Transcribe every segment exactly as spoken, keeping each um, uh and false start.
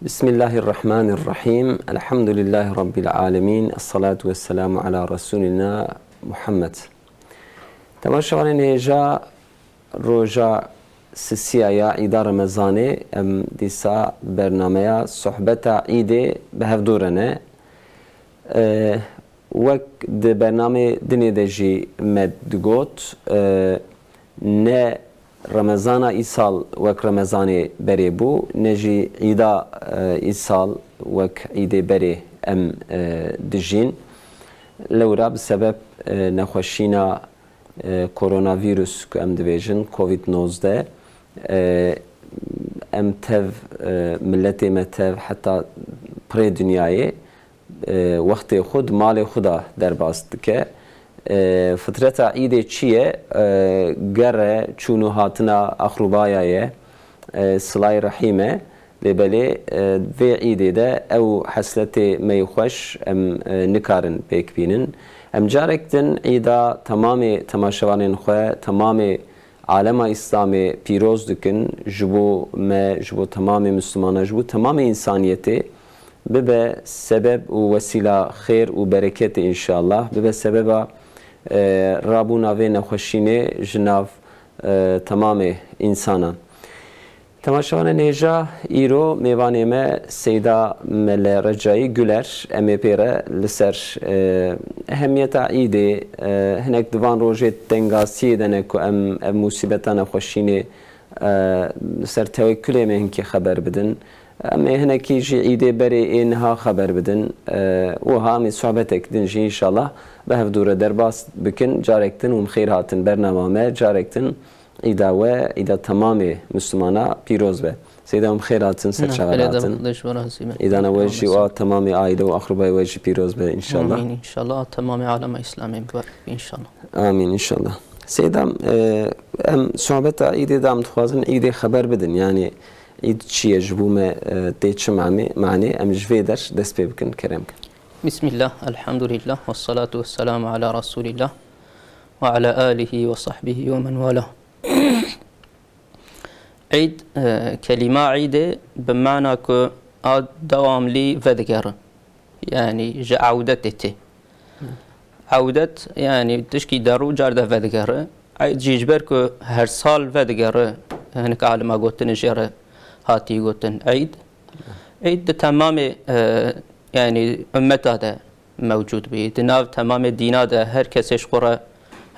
Bismillahirrahmanirrahim. Elhamdülillahi Rabbil alemin. Esselatu vesselamu ala Resulina Muhammed. Temaşevanên hêja, roja sisiya ya Îda Remezanê, em dîsa bernameya Sohbeta Îdê bi hev dû re ne. E, Wek di bernamê dinê de jî me digot, e, ne Remezana îsal wek Remezanê berê bû, ne jî îda, e, îsal wek îdê berê em, e, dijîn. Lewra bi sebeb, e, nexweşîna, e, koronavîrus ku em dibêjin, covid nozdeh, e, em tev, e, miletê me tev, heta pirê dinyayê, e, wextê xwe di malê xwe de derbas dike. E, fitreta îdê çi ye? E, gere, çûn û hatina axrûbaya ye, e, silay rehîm e. Lê belê, e, vê îdê de ew hesletê me yê xweş em, e, nikarin pêk bînin. Em carek din îda temamê temaşevanên xwe, temamê alema Îslamê pîroz dikin, ji bo me, ji bo temamê Mislimana, ji bo temamê însaniyetê bibe sebeb û wesîla xêr û bereketê înşallah, bibe sebeba, e, rabûna vê nexweşînê ji nav, e, temamê însanan. Temaşevanên hêja, îro mêvanê me Seyda Mele Recayî Guler, em ê pê re li ser, e, ehemiyeta îdê, e, hinek di van rojê tengasiyê de ne ku em ev musîbeta nexweşînê, e, li ser tewekkulê me hinkî xeber bidin. Em ê hinekî jî îdê berê ê niha xeber bidin. E, wiha em ê sohbetek din jî înşallah bi hev dû re derbas bikin. Carek din hûn xêr hatin bernama me, carek din Îda we, îda temamê Mislimana pîroz be. Seyda, em xêr hatin, ser çava hatin. Îdana we jî û a temamê aîle û axrûbayê we jî pîroz be înşallah. Amîn înşallah. A temamê alema Îslamê mibarek be înşallah. Amîn înşallah. Seyda, e, em sohbeta îdê de em dixwazin îdê xeber bidin. Yanî îd çi ye, ji bo me, e, tê çi manê, manê, em ji vê der dest pê bikin, kerem kin. Bismillah, elhamdülillah, ve salatu ve selamu ala Resulillah ve ala alihi ve sahbihi ve men wala. Îd, e, kelîma îdê bi mana ku a dewamlî vedigere. Yanî ji ewdetê tê. Ewdet, yanî tişkî derû car de vedigere. Îd jî ji ber ku her sal vedigere, hinek alima gotinê jê re hatî gotin Îd. Îd di temamê, e, yanî ummeta de mewcûd bûyî. Di nav temamê dîna de her kesê ji xwe re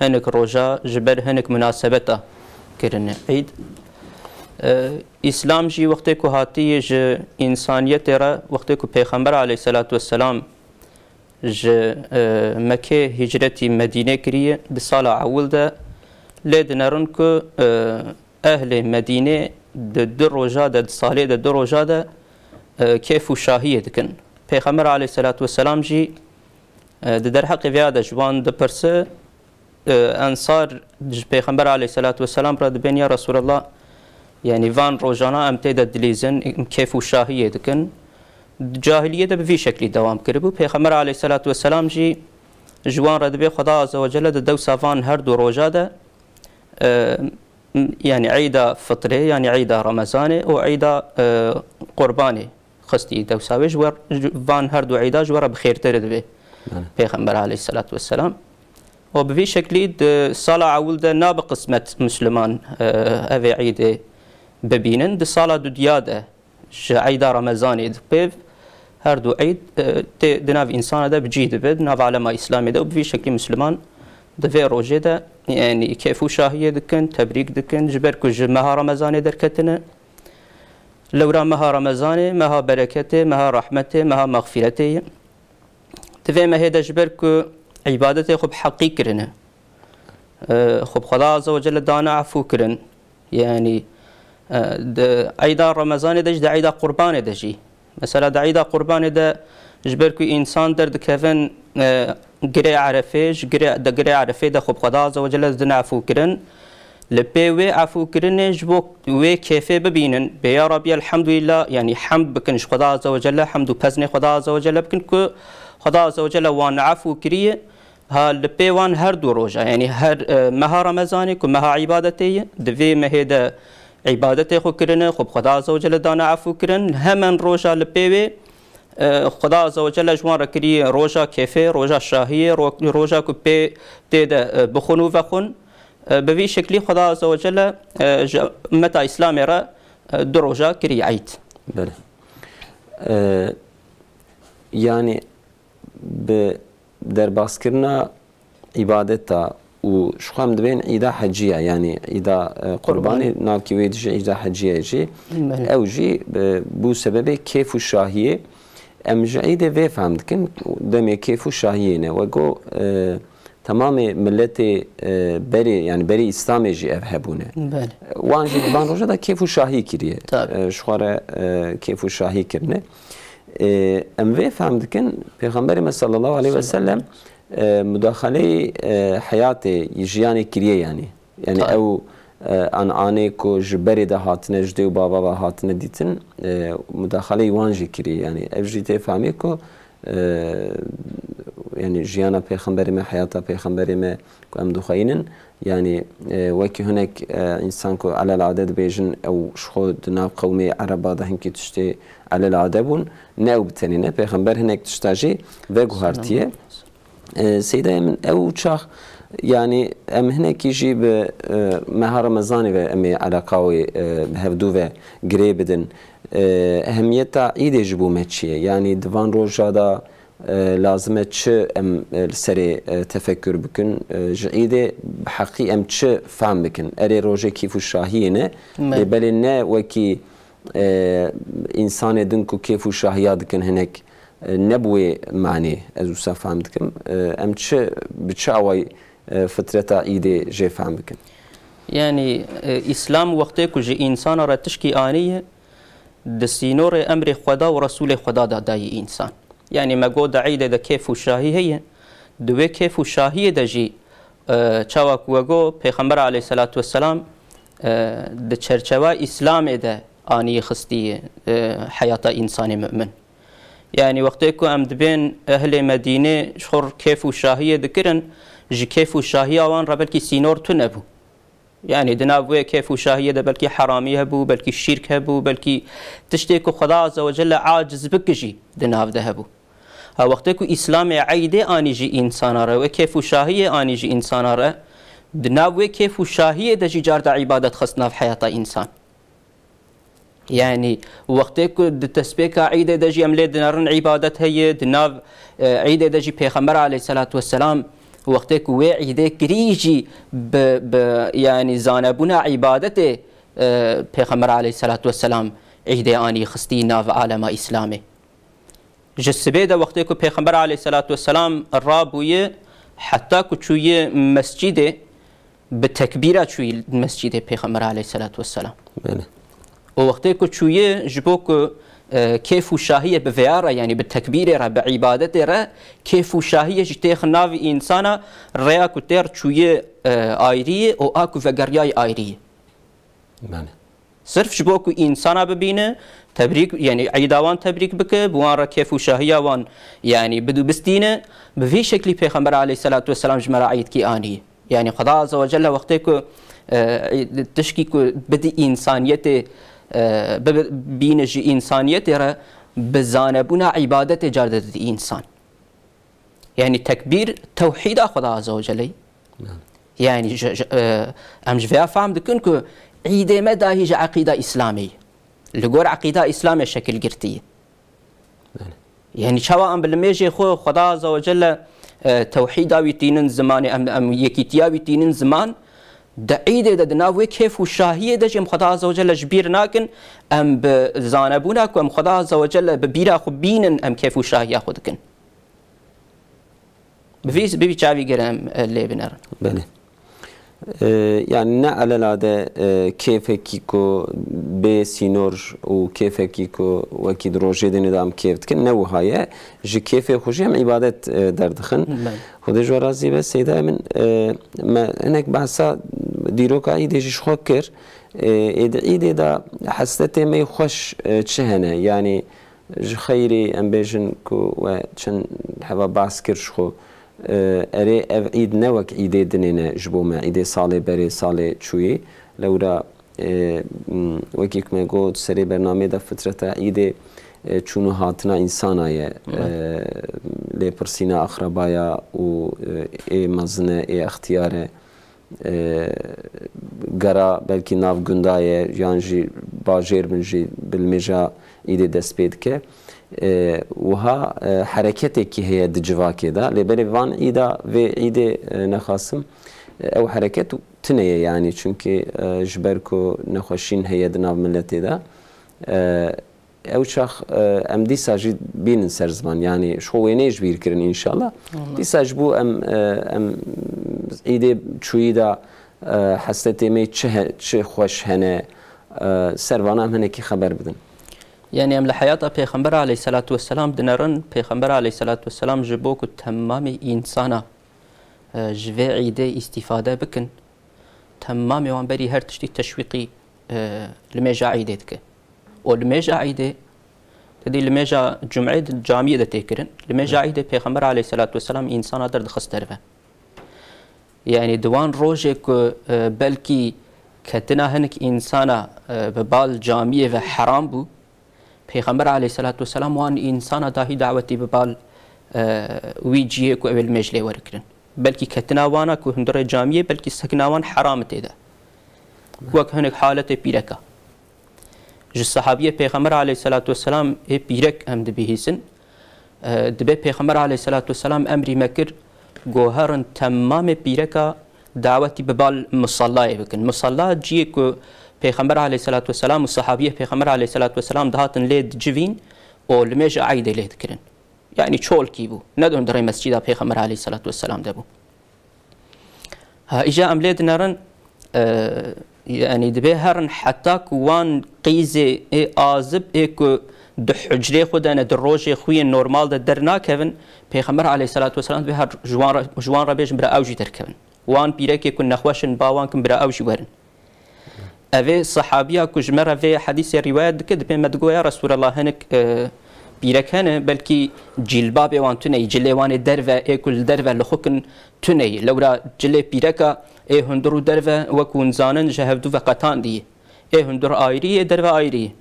hinek roja ji ber hinek munasebeta kirine Îd. E, Îslam jî wextê ku hatiyê ji însaniyetê re, wextê ku Pêxember aleyhisselatu vesselam ji, e, Mekê hicretî Medînê kiriye, di sala ewil de lê dinerin ku, e, ehlê Medînê di du roja de, di salê de du roja de, e, kêf û şahiyê dikin. Pêxember aleyhisselatu vesselam jî, e, di derheqê vêya de ji wan dipirse, e, ensar ji Pêxember aleyhisselatu vesselam re dibên, ya Resulallah, yanî van rojana em tê de dilîzin, em kêf û şahiyê dikin. Di cahiliyê de bi vî şeklî dewam kiribû. Pêxember aleyhisselatu vesselam jî ji wan re dibê, Xweda Azze ve Celle di dewsa van her du roja de, e, yanî Îda Fitrê, yanî Îda Remezanê û Îda, e, Qurbanê xistî dewsa wê, ji we, ji van her du Îda ji we re bi xêrtir dibe. Belê. Pêxember aleyhisselatu vesselam. Û bi vî şeklî di sala ewil de nabe qismet Misliman, e, evê Îdê bibînin. Di sala dudiya de ji Îda Remezanê di pêv her du Îd, e, tê di nav însana de bi cî dibe, di nav alema Îslamê de û bi vî şeklî Misliman di vê rojê de, yanî kêf û şahiyê dikin, tebrîk dikin, ji ber ku ji meha Remezanê derketine. Lewra meha Remezanê, meha bereketê, meha rehmetê, meha mexfîretê ye. Di vê mehê de ji ber ku îbadetê xwe bi heqî kirine, e, xwe bi Xweda Azze ve Celle dane efû kirin. Yanî, e, di Îda Remezanê de jî, di Îda Qurbanê de jî. Mesela di Îda Qurbanê de ji ber ku însan derdikevin, e, girê Erefê, ji girê, di girê Erefê de xwe bi Xweda Azze ve Celle didin efû kirin. Li pê wê efû kirinê ji bo wê kêfê bibînin. Bê ya Rabî elhamdulillah, yanî hemd bikin ji Xweda Azze ve Celle, hemd û peznê Xweda Azze ve Celle bikin ku Xweda Azze ve Celle wan efû kiriye. Ha, li pê wan her du roja, yanî her, e, meha Remezanê ku meha îbadetê ye, di vê mehê de îbadetê xwe kirine, xwe bi Xweda Azze ve Celle dane efû kirin. Hemen roja li pê wê, e, Xweda Azze ve Celle ji wan re kirî roja kêfê, roja şahiyê, ro-, roja ku pê tê de, e, bixwin û vexwin. E, bi vî şeklî Xweda Azze ve Celle, e, ji ummeta Îslamê re, e, du roja kirî eyd. Belê. E, yanî bi derbaskirina îbadeta û ji xwe em dibên îda heciya, yanî îda, e, Qurbanê. Qurbanê, navkî wê dijî îda heciya jî. Belê. Ew jî, e, bû sebebê kêf û şahiyê. Em ji îdê vê fehm dikin, demê kêf û şahiyê ne. We got, e, temamê miletê, e, berê, yanî berê Îslamê jî ev hebûne. Belê. Wan jî di van roja da kêf û şahî kiriye. Tabii. E, ji xwe re, e, kêf û şahî kirine. E, em vê fehm dikin, Pêxemberê me sallallahu aleyhi ve sellem, e, mudaxaleyê, e, heyatê, jiyanê kiriye yanî. Yanî Tabii. ew, e, ananê ku ji berê de hatine, ji dê û bava ve hatine dîtin, e, mudaxaleyê wan jî kiriye. Yanî ev jî tê fehmê ku, e, yanî jiyana Pêxemberê me, heyata Pêxemberê me ku em dixweyînin, yanî, e, wekî hinek, e, însan ku elel ade dibêjin, ew ji xwe di nav qewmê Ereba de hinkî tiştê elel ade bûn, ne ew bi tenê ne, Pêxember hinek tişta jî veguhartiye. Selam. E, Seydayê min, ew çax, yanî em hinekî jî bi, e, meha Remezanê ve em ê eleqa wê, e, bi hevdû ve girê bidin. E, ehemiyeta îdê ji bo me çi ye? Yanî di van roja de, e, lazim e çi em, e, li serê, e, tefekkür bikin? E, ji îdê bi heqî em çi fehm bikin? Erê rojê kêf û şahiyê ne, Me. lê belê ne wekî, e, însanê din ku kêf û şahiya dikin hinek, e, ne bi wê manê ez wisa fehm dikim. E, em çi, bi çi awayî, e, fitreta îdê jê fehm bikin? Yanî, e, Îslam wextê ku ji însana re tişkî aniye, di sînorê emrê Xweda û Resûlê Xweda de dayî însan. Yanî me got di îdê de kêf û şahî heye, di wê kêf û şahiyê de jî, e, çawa ku we got, Pêxember aleyhisselatu vesselam, e, di çerçewa Îslamê de anî xistî, e, heyata însanê mu'min. Yanî wextê ku em dibên ehlê Medînê ji xwe kêf û şahiyê dikirin, ji kêf û şahiya wan re belkî sînor tune bû. Yanî di nav wê kêf û şahiyê de belkî heramî hebû, belkî şîrk hebû, belkî tiştê ku Xweda Azze ve Celle aciz bike jî di nav de hebû. Ha wextê ku Îslamê eydê anî jî însana re, wê kêf û şahiyê anî jî însana re, di nav wê kêf û şahiyê de jî car de îbadet xist nav heyata însan. Yanî wextê ku di destpêka îdê de jî em lê dinerin îbadet heye, di nav, e, îdê de jî Pêxember aleyhisselatu vesselam wextê ku wê îdê kirî jî bi, bi, yanî zanebûna îbadetê, e, Pêxember aleyhisselatu vesselam îdê anî xistî nav alema Îslamê. Ji sibê de wextê ku Pêxember aleyhisselatu vesselam rabûye, heta ku çûye mescîdê, bi tekbîra çûyî mescîdê Pêxember aleyhisselatu vesselam. Belê. Û wextê ku çûyî ji bo ku, e, kêf û şahiyê bi vêya re, yanî bi tekbîrê re, bi îbadetê re, kêf û şahiyê jî têx nav însana, rêya ku têr çûyî, e, ayrî ye û a ku vegeriyayî ayrî ye. Belê. Sirf ji bo ku însana bibîne, tebrîk, yanî îda wan tebrîk bike, bi wan re kêf û şahiya wan, yanî bidû bistîne, bi vî şeklî Pêxember aleyhisselatu vesselam ji me re îdkî anî. Yanî Xweda Azze ve Celle wextê ku, e, tişkî ku bidî însaniyetê, e, bibe-, bîne ji însaniyetê re, bi zanebûna îbadetê car de didî însan. Yanî tekbîr tewhîda Xweda Azze ve Celle. Yanî ji, ji, e, em ji vêya fehm dikin ku îdê me dahî ji eqîda Îslamê ye. Li gor eqîda Îslamê şekil girtiye. Yanî çawa em bi limêjê xwe Xweda Azze ve Celle, e, tewhîda wî tînin zimanê, em, em yekîtiya wî tînin ziman, di îdê de di nav wê kêf û şahiyê de jî em Xweda Azze ve Celle ji bîr nakin, em bi zanebûna ku em Xweda Azze ve Celle bi bîra xwe bînin, em kêf û şahiya xwe dikin. Bi vî, bi vî çavî gere em, e, lê binerin. Belê. E, yanî ne elela de, e, kêfekî ku bê sînor û kêfekî ku wekî di rojê dinê de em kêf dikin, ne wiha ye. Ji kêfê xwe jî em îbadet, e, derdixin. Belê. Xwedê ji we razî be, Seydayê min, e, me hinek behsa dîroka îdê jî ji xwe kir. E, ê di îdê de hesletê me yê xweş, e, çi hene? Yanî, Ji xeyrê em bêjin ku we çend heva behs kir ji xwe, e, erê ev îd ne wek îdê dinê ne ji bo me, îdê salê berê, salê çûyî. Lewra E, m, wekî ku me got serê bernameyê de fitreta îdê, e, çûn û hatina însana ye. E, lêpirsîna axrebaya û, e, ê mezin e, ê extiyar e, e, gera belkî nav gunda ye, yan jî bajêr bin jî bi limêja îdê dest pê dike. E, wiha, e, hereketekî heye di civakê de. Lê berê van îda, vê îdê, e, nexasim, e, ew hereket tune ye, yanî, çunkî, e, ji ber ku nexweşîn heye di nav miletê de, e, ew çax, e, em dîsa jî bînin ser ziman, yanî, ji xwe wêneyê ji bîr kirin, înşallah. Dîsa ji bo em, e, em îdê çûyî de, e, hesretê me çi he-, çi xweş hene, e, ser vana em hinekî xeber bidin. Yanî, em li heyata Pêxember aleyhisselatu vesselam dinerin, Pêxember aleyhisselatu vesselam ji bo ku temamê însana, e, ji vê îdê îstîfade bikin, temamê wan berî her tiştî teşwîqî, e, limêja îdê dike. Û limêja îdê, te dî limêja cumeyê di camiyê de tê kirin. Limêja îdê Pêxember aleyhisselatu vesselam însana derdixist derve. Yanî di wan rojê ku, e, belkî ketina hinek însana, e, bi bal camiyê ve heram bû, Pêxember aleyhisselatu vesselam wan însana dahî dawetî bi bal, e, wî cihê ku ew ê limêj lê were kirin. Belkî ketina wana ku hundirê camiyê, belkî sekina wan heram tê de. Wek hinek haletê pîreka. Ji sehabiyê Pêxember aleyhisselatu vesselam ê pîrek em dibihîsin. E, dibê Pêxember aleyhisselatu vesselam emrî me kir, go herin temamê pîreka dawetî bi bal misallayê bikin. Misalla ciyê ku Pêxember aleyhisselatu vesselam û sehabiyê Pêxember aleyhisselatu vesselam dihatin lê dicivîn û limêja eydê lê dikirin. Yanî çolkî bû. Ne di hundirê mescîda Pêxember aleyhisselatu vesselam de bû. Ha, îja em lê dinerin, e, yanî dibê herin heta ku wan qîzê ê azib ê ku di hucrê xwe de ne, di rojê xwe yên normal de dernakevin, Pêxember aleyhisselatu vesselam dibê her ji wan re, ji wan re bêjin bira ew jî derkevin. Wan pîrekê ku nexweş in ba wan kin bira ew jî werin. Evê sehabiya ku ji me re vê hedîsê rîwayet dike, dibê me digo, ya Resûlallah, hinek, e, pîrek hene, belkî cîlbabê wan tune yî, cilê wan ê derve, ê ku li derve li xwe kin tune yî. Lewra cilê pîreka ê hundir û derve, wek hûn zanin, ji hevdû ve qetandî yî. Ê hundir ayrî, ê derve ayrî yî.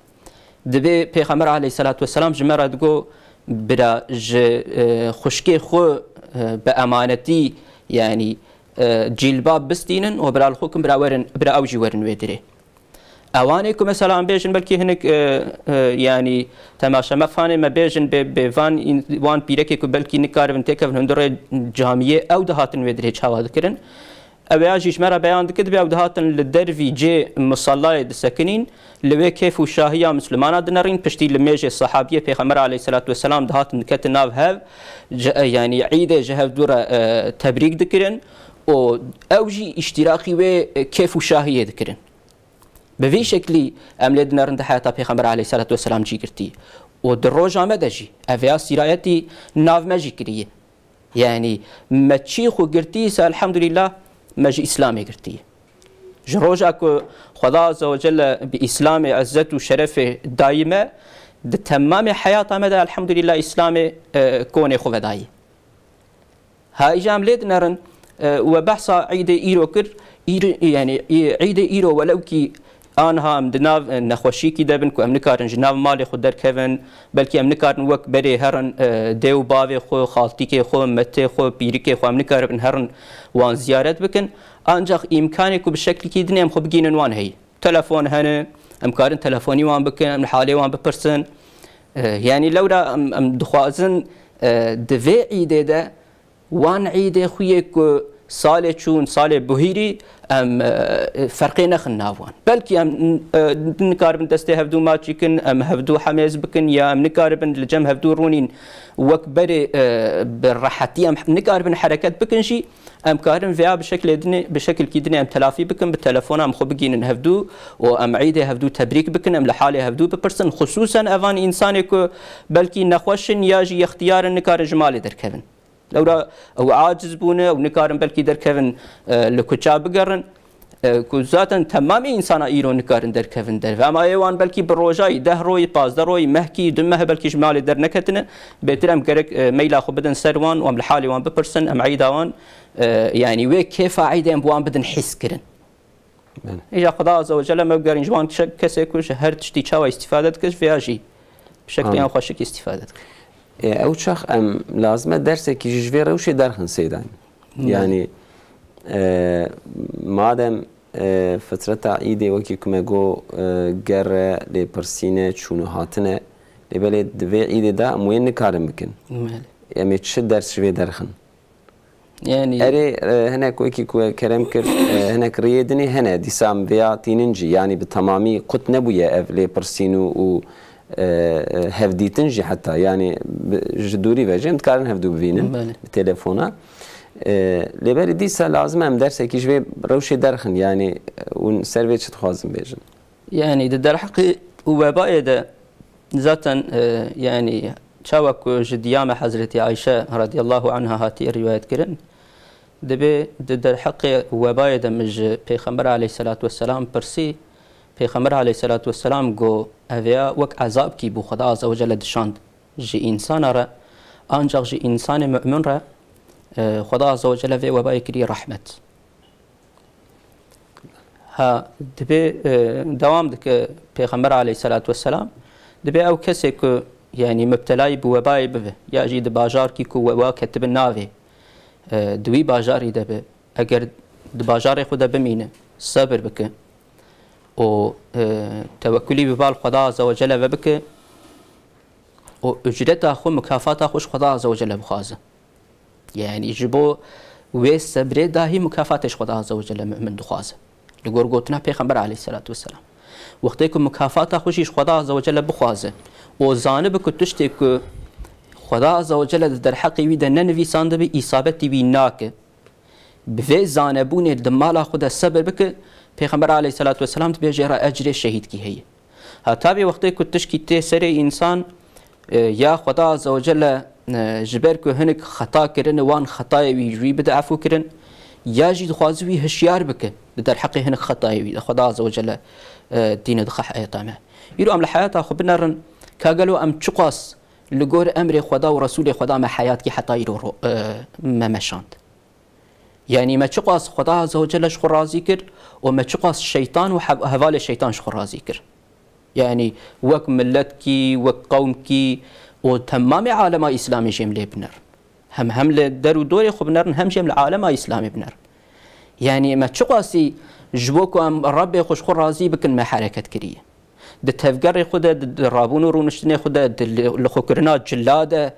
Dibê Pêxember aleyhisselatu vesselam ji me re digo, bira ji, e, xwişkê xwe, e, bi emanetî, yanî, e, cîlbab bistînin û bira li xwe kin, bira werin, bira ew jî werin wê dirê. Ewanê ku mesela em bêjin belkî hinek, e, e, yanî temaşe mefanê me bêjin bê, bê van în-, wan pîrekê ku belkî nikaribin têkevin hundirê camiyê, ew dihatin wê dirê çawa dikirin. Ew ya jî ji me re beyan dike, dibê ew dihatin li dervî cê misallayê disekinîn, li wê kêf û şahiya Mislimana dinerîn, piştî limêjê sehabiyê Pêxember aleyhisselatu vesselam dihatin diketin nav hev, ji, e, yanî îdê ji hevdû re, e, tebrîk dikirin û ew jî îştîrakî wê, e, kêf û şahiyê dikirin. Bi vî şeklî em lê dinerin di heyata Pêxember aleyhisselatu vesselam cî girtî û di roja me de jî ev ya sîrayetî nav me jî kiriye. Yanî me çî xwe girtî se, elhamdülillah, me ji Îslamê girtî. Ji roja ku Xweda Azze ve Celle bi Îslamê izzet û şerefê dayî me, di temamê heyata me de, elhamdülillah, Îslamê, e, konê xwe vedayî. Ha, îja em lê dinerin, e, we behsa îdê îro kir, îr-, yanî, î-, îdê îro welewkî anha em di nav, e, nexweşiyekî de bin ku em nikarin ji nav malê xwe derkevin, belkî em nikarin wek berê herin, e, dê û bavê xwe, xaltîkê xwe, metê xwe, pîrikê xwe, em nikaribin herin wan ziyaret bikin. Ancax îmkanê ku bi şeklekî dinê em xwe bigînin wan heyî. Telefon hene, em karin telefonî wan bikin, em li halê wan bipirsin. E, yanî lewra em, em dixwazin, e, di vê îdê de wan îdê xwe yê ku salê çûn, salê buhîrî, em, e, ferqê nexin nav wan. Belkî em, e, nikaribin destê hevdû maçî kin, em hevdû hemêz bikin ya em nikaribin li cem hevdû rûnîn wek berê, e, bi rehetî em nikaribin hereket bikin jî, em karin vêya bi şeklê dinê, bi şekilkî dinê em telafî bikin, bi telefona em xwe bigînin hevdû û em îdê hevdû tebrîk bikin, em li halê hevdû bipirsin. Xisûsen evan însanê ku belkî nexweş in ya jî yextiyar in, nikarin ji malê derkevin. Lewra ew aciz bûne, ew nikarin belkî derkevin, e, li kuça bigerin. E, ku zaten temamê însana îro nikarin derkevin derve. Ema ê wan belkî bi rojayî, deh royî, pazdeh royî, mehkî, du meh belkî ji malê derneketine. Bêtir em gerek, e, meyla xwe bidin ser wan û em li halê wan bipirsin, em eyda wan, e, yanî wê kêfa eydê em bi wan bidin hîs kirin. Belê. Îja Xweda Azze ve Celle me bigerîn ji wan kişe-, kesê ku ji her tiştî çawa îstîfade dike, ji vêya jî bi şeklê Amin. yan xweşik îstîfade dike. Ê, ew çax em lazim e dersekî jî ji vê rewşê derxin Seydan. Belê. Yanî, e, madem, e, fitreta îdê wekî ku me got, e, ger e, lêpirsîn e, çûn û hatin e, lê belê di vê îdê de em wê nikarin bikin. Belê. Em ê çi ders ji vê derxin? Yanî Erê, e, hinek wekî ku kerem kir, e, hinek riyê dinê hene, dîsa em vêya tînin jî, yanî bi temamî qut nebûye ev lêpirsîn û, û, e, e, hevdîtin jî heta, yanî bi, ji dûrî ve jî em dikarin hevdû bivînin Belê. bi telefona. E, lê berî dîsa lazim e em dersekî ji vê rewşê derxin, yanî, e, hûn ser vê çi dixwazin bêjin? Yanî di derheqê webayê de zaten, e, yanî çawa ku ji diya me Hezretî Ayşe radiyallahu anha hatiye rîwayet kirin, dibê di derheqê webayê de min ji Pêxember aleyhisselatu vesselam pirsî, Pêxember aleyhisselatu vesselam got, ev ya wek ezabkî bû Xweda Azze ve Celle dişand ji însana re, ancaq ji însanê mu'min re, e, Xweda Azze ve Celle vê webayê kiriye rehmet. Ha, dibê, e, dewam dike Pêxember aleyhisselatu vesselam, dibê ew kesê ku, yanî, mubtelayî bi webayê bibe, ya jî di bajarkî ku weba ketibi navê, e, di wî bajarî de be, eger di bajarê xwe de bimîne, sebir bike û, e, tewekulî bi bal Xweda Azze ve Celle ve bike û ucreta xwe, mukafata xwe ji Xweda Azze ve Celle bixwaze. Yanî ji bo wê sebrê dahî mukafatê ji Xweda Azze ve Celle mu'min dixwaze. Li gor gotina Pêxember aleyhisselatu vesselam. Wextê ku mukafata xwe jî ji Xweda Azze ve Celle bixwaze û zanibe ku tiştê ku Xweda Azze ve Celle di derheqê wî de nenivîsandibe, îsabetî wî nake. Bi vê zanebûnê di mala xwe de sebir bike, Pêxember aleyhisselatu vesselam dibêje ra ecrê şehîdkî heye. Ha, tabî wextê ku tişkî tê serê însan, e, ya Xweda Azze ve Celle, e, ji ber ku hinek xeta kirine, wan xetayê wî ji wî bide efû kirin, ya jî dixwaze wî hişyar bike di derheqê hinek xetayê wî de. Xweda Azze ve Celle, e, tîne dixe heyata me. Îro em li heyata xwe binerin, ka gelo em çiqas li gor emrê Xweda û Resûlê Xweda me heyatkî heta îro ro-, e, me meşand. Yanî me çiqas Xweda Azze ve Celle ji xwe razî kir û me çiqasî şeytan û hev-, hevalê şeytan ji xwe razî kir. Yanî wek miletkî, wek qewmkî û temamê alema Îslamê jî em lê biner. Hem, hem li der û dorê xwe binerin, hem jî em li alema Îslamê binerin. Yanî me çiqasî ji bo ku em Rebbê xwe ji xwe razî bikin, me hereket kiriye. Di tevgerê xwe de, di, di rabûn û rûniştinê xwe de, di li, lixwekirina cila de,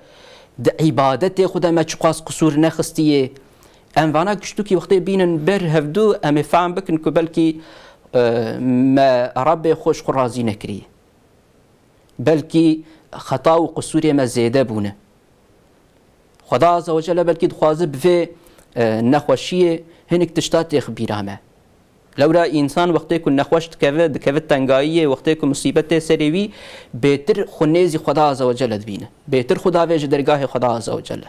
di îbadetê xwe de me çiqas qisûr nexistiye. Em vana giştûkî wextê bînin ber hevdû, em ê fehm bikin ku belkî, e, me Rebbê xwe ji xwe razî nekiriye. Belkî xeta û qisûrê me zêde bûne. Xweda Azze ve Celle belkî dixwaze bi vê, e, nexweşiyê hinek tişta têx bîra me. Lewra însan wextê ku nexweş dikeve, dikeve tengayiyê, wextê ku musîbet tê serê wî, bêtir xwe nêzî Xweda Azze ve Celle dibîne. Bêtir xwe davê ji dergahê Xweda Azze ve Celle.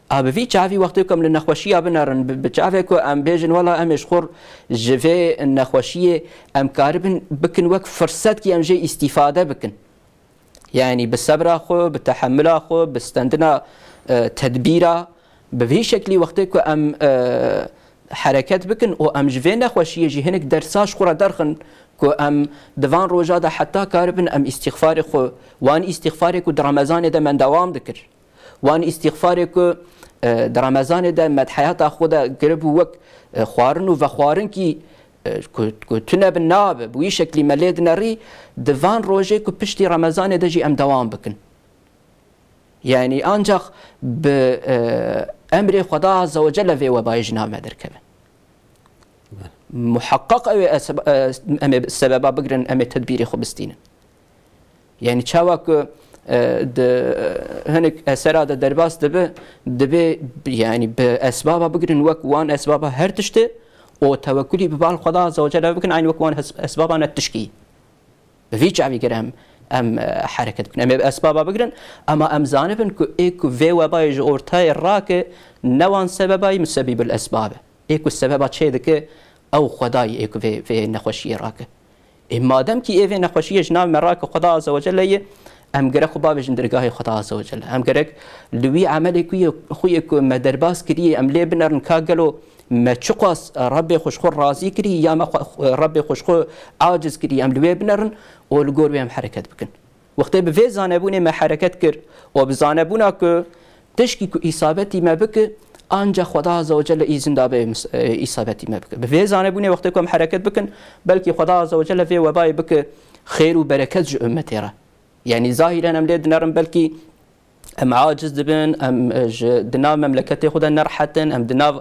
A bi vî çavî wextê ku em li nexweşiya binerin, bi, bi çavê ku em bêjin, wela em ê ji xwe r-, ji vê nexweşiyê em karibin bikin wek firsetkî em jê îstîfade bikin. Yanî bi sebra xwe, bi tehemila xwe, bi stendina, e, tedbîra, bi vî şeklî wextê ku em, e, hereket bikin û em ji vê nexweşiyê jî hinek dersa ji xwe re derxin ku em di van roja de heta karibin em îstîxfarê xwe, wan îstîxfarê ku di Remezanê de me dewam dikir. Wan îstîxfarê ku, e, di Remezanê de me di heyata xwe de kiribû wek, e, xwarin û vexwarinkî, e, ku, ku tune bi nabe, bi wî şeklî me lê dinerî, di van rojê ku piştî Remezanê de jî em dewam bikin. Yanî ancax bi, e, emrê Xweda Azze ve Celle vê webayê ji nav me derkeve. Muheqqeq ew ê, e, sebe-, e, em ê sebeba bigirin, em ê tedbîrê xwe bistînin. Yanî çawa ku, e, di, e, hinek esera de derbas dibe, dibê, yanî bi esbaba bigirin wek wan esbaba her tiştê û tewekulî bi bal Xweda Azze ve Celle bikin, eynî wek wan hes-, esbaba ne tişkî. Bi vî çavî gere em, em, e, hereket bikin. Em ê bi esbaba bigirin, ama em zanibin ku ê ku vê webayê ji ortayê rake, ne wan sebebayî, musebîbul esbab e. Ê ku sebeba çê dike, ew Xwedayî ê ku vê, vê nexweşiyê rake. Ê madem kî ê vê nexweşiyê ji nav me rake Xweda Azze ve Celle ye, em gerek xwe bavêjin dergahê Xweda Azze ve Celle. Em gerek li wî emelê ku ye, xwe ye ku me derbas kiriye, em lê binerin ka gelo Me çiqas Rebbê xwe ji xwe razî kirî ya me xwe, Rebbê xwe ji xwe aciz kirî, em li wê binerin û li gor wê em hereket bikin. Wextê bi vê zanebûnê me hereket kir û bi zanebûna ku tişkî ku îsabetî me bike, ancax Xweda Azze ve Celle îzin dabe mis-, e, îsabetî me bike. Bi vê zanebûnê wextê ku em hereket bikin, belkî Xweda Azze ve Celle vê webayê bike xêr û bereket ji ummetê re. Yanî zahîren em lê dinerin, belkî em aciz dibin, em, e, ji, di nav memleketê xwe de nerehet in, em di nav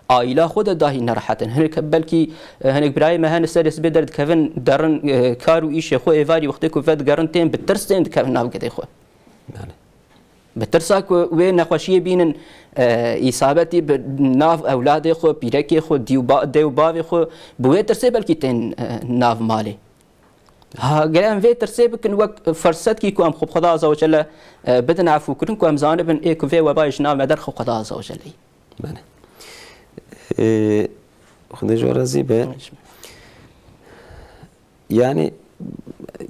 aîla xwe de dahî nerehet in. Hinek belkî, e, hinek birayê me hene serê sibê derdikevin, derin, e, kar û îşê xwe, êvarî wextê ku vedigerin tên bi tirs tên dikevin nav gedê xwe. Belê. Bi tirsa ku wê nexweşiyê bînin, e, îsabetî bi nav ewladê xwe, pîrekê xwe, dî û ba-, dê û bavê xwe, bi wê tirsê belkî tên, e, nav malê. Ha, gere em vê tirsê bikin wek firsetkî ku em xwe bi Xweda Azze ve Celle, e, bidin efûkirin, ku em zanibin ê ku vê webayê ji nav me derxe Xweda Azze ve Celle. Belê. Ê, Xwedê ji we razî be. Yanî,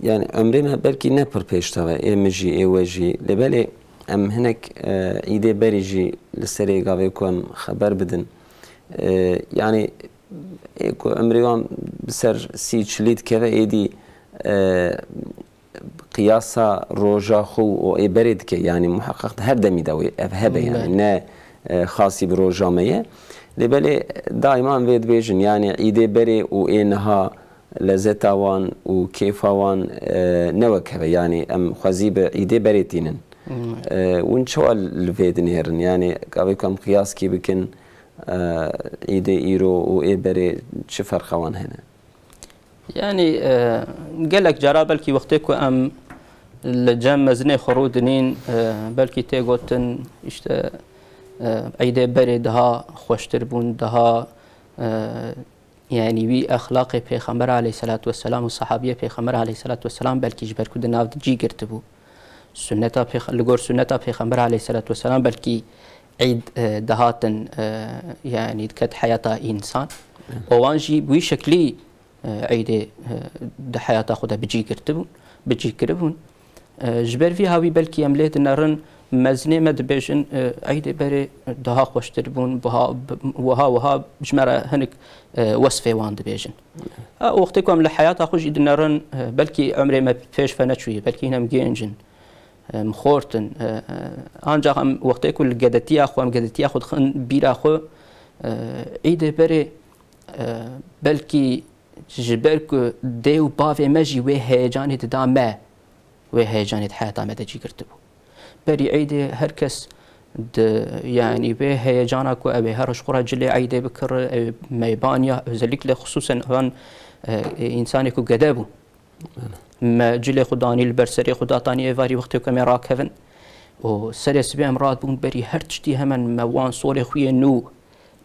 yanî emrê me belkî ne pir pêştav e, ê min jî, ê we jî. Lê belê em hinek, e, îdê berî jî li serê gavê ku em xeber bidin. E, yanî, ê ku emrê wan bi ser sî çilî dikeve, êdî, e, qiyasa roja xwe û ê berê dike, yanî muheqeq di her demî de wê ev hebe, yanî Belê. ne, e, xasî bi roja me ye. Lê belê daîma em vê dibêjin, yanî îdê berê û ê niha lezeta wan û kêfa wan, e, ne wek hebe, yanî em xwezî bi îdê berê tînin. Hmm. E, hûn çawa li vê dinêrin? Yanî gavê ku em qiyaskî bikin, e, îdê îro û ê berê çi ferqa wan hene? Yanî, e, gelek cara belkî wextê ku em li cem mezinê xwe rûdinîn, e, belkî tê gotin, işte, e, eydê berê daha xweştir bûn, daha, e, yanî wî exlaqê Pêxember aleyhisselatu vesselam û sahabiyê Pêxember aleyhisselatu vesselam belkî ji ber ku di nav de cî girtibû. Sunneta pêx-, li gor sunneta Pêxember aleyhisselatu vesselam belkî eyd, e, dihatin, e, yanî diket heyata însan. Evet. Û wan jî bi wî şeklî, e, eydê, e, di heyata xwe de bi cî girtibûn, bi cî kiribûn. E, ji ber vî hawî belkî em lê dinerin, mezinê me dibêjin, e, eydê berê daha xweştir bûn, buha-, bi-, wiha, wiha ji me re hinek, e, wesfê wan dibêjin. Ha, wextê ku em li heyata xwe jî dinerin, e, belkî emrê me pêş ve neçûye, belkî hîn em gênc in, em xort in. E, e, ancax em wextê ku li gedetiya xwe, em gedetiya xwe dixin bîra xwe, e, îdê berê, e, belkî ji ber ku dê û bavê me jî wê heyecanê dida me, wê heyecanê di heyata me de cî girtibû. Berî eydê her kes di, yanî vê heyecana ku ew ê here ji xwe re cilê eydê bikire, ew ê meyban ya, özellikle xisûsen evan, e, e, însanê ku gede bû. Me cilê xwe danî li ber serê xwe datanî êvarî wextê ku em ê rakevin. Û serê sibê em radibûn berî her tiştî hemen me wan sorê xwe yê nû,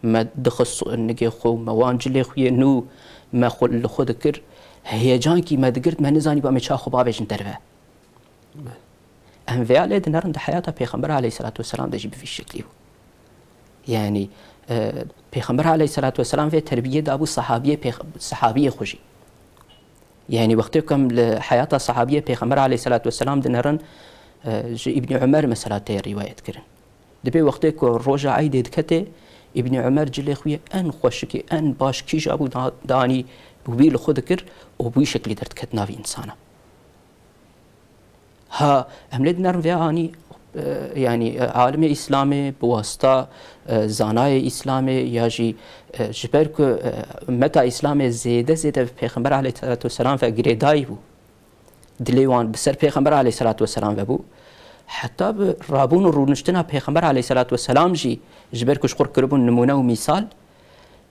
me dixist nigê xwe û me wan cilê xwe yê nû me xwe li xwe dikir. Heyecankî me digirt, me nizanî ba me ça xwe bavêjin derve. Em vêya lê dinerin di heyata Pêxember aleyhisselatu vesselam de jî bi vî şeklî bû. Yanî, e, Pêxember aleyhisselatu vesselam vê terbiyê dabû sahabiyê pêx-, sahabiyê xwe jî. Yanî wextê ku em li heyata sahabiyê Pêxember aleyhisselatu vesselam dinerin, e, ji Îbnî Umer mesela tê rîwayet kirin. Dibê wextê ku roja eydê diketê, Îbnî Umer cilê xwe yê en xweşikê, en baş kîja bû da-, danî wî li xwe dikir û bi wî şeklî derdiket navê însana. Ha, em lê dinerin vê anî, e, yanî, e, alimê Îslamê, bi wasita, e, zanayê Îslamê ya jî, e, ji ber ku, e, ummeta Îslamê zêde zêde bi Pêxember aleyhisselatu vesselam ve girêdayî bû. Dilê wan bi ser Pêxember aleyhisselatu vesselam ve bû. Heta bi rabûn û rûniştina Pêxember aleyhisselatu vesselam jî ji ber ku ji xwe kiribûn nimûne û mîsal,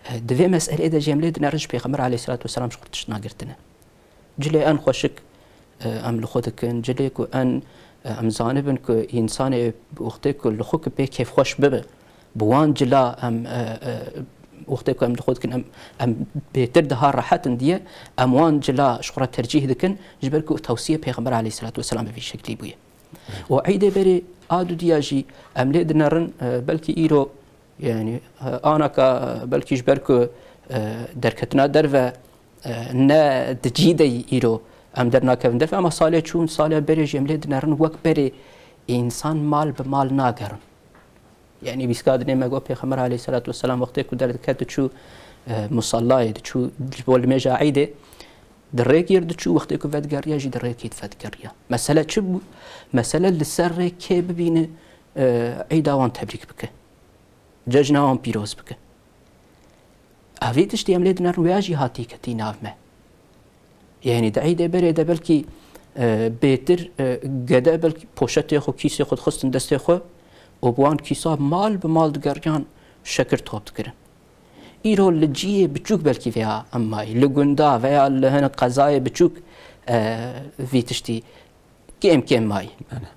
e, di vê meselê de jî em lê dinerin ji Pêxember aleyhisselatu vesselam ji xwe tişt nagirtine. Cilê en xweşik, e, em li xwe dikin, cilê ku en, e, em zanibin ku însanê wextê ku li xwe ku pê kêfxweş bibe, bi wan cila em, e, e, wextê ku em li xwe dikin, em, em bêtir daha rehet in diye, em wan cila ji xwe re tercîh dikin, ji ber ku tewsiyê Pêxember aleyhisselatu vesselam bi vî şeklî bûye. Û eydê berê a dudiya jî em lê dinerin, e, belkî îro Yanî, e, anaka, e, belkî ji ber ku, e, derketina derve, e, ne di cî de îro em dernakevin derve, ama salê çûn, salê berê jî em lê dinerin wek berê însan mal bi mal nagerin. Yanî bîska dinê me got Pêxember aleyhisselatu vesselam wextê ku derdiket diçû, e, musallayê diçû ji bo limêja Eydê, di rêkî diçû, wextê ku vedigeriya jî di rêkî vedigeriya. Mesele çi bû? Mesele li ser rê kê bibîne, e, Eyda wan tebrîk bike. Cejna wan pîroz bike. Evî tiştî em lê dinerin wêya jî hatî ketî nav me. Yanî di Eydê berê de belkî, e, bêtir, e, gede belkî poşetê xwe, kîsê xwe dixistin destê xwe û bi wan kîsa mal bi mal digeriyan şekir top dikirin. Îro li ciyê biçûk belkî vêya em mayî. Li gunda veya li hin qezayê biçûk, e, vî tiştî kêm kêm mayî. Belê.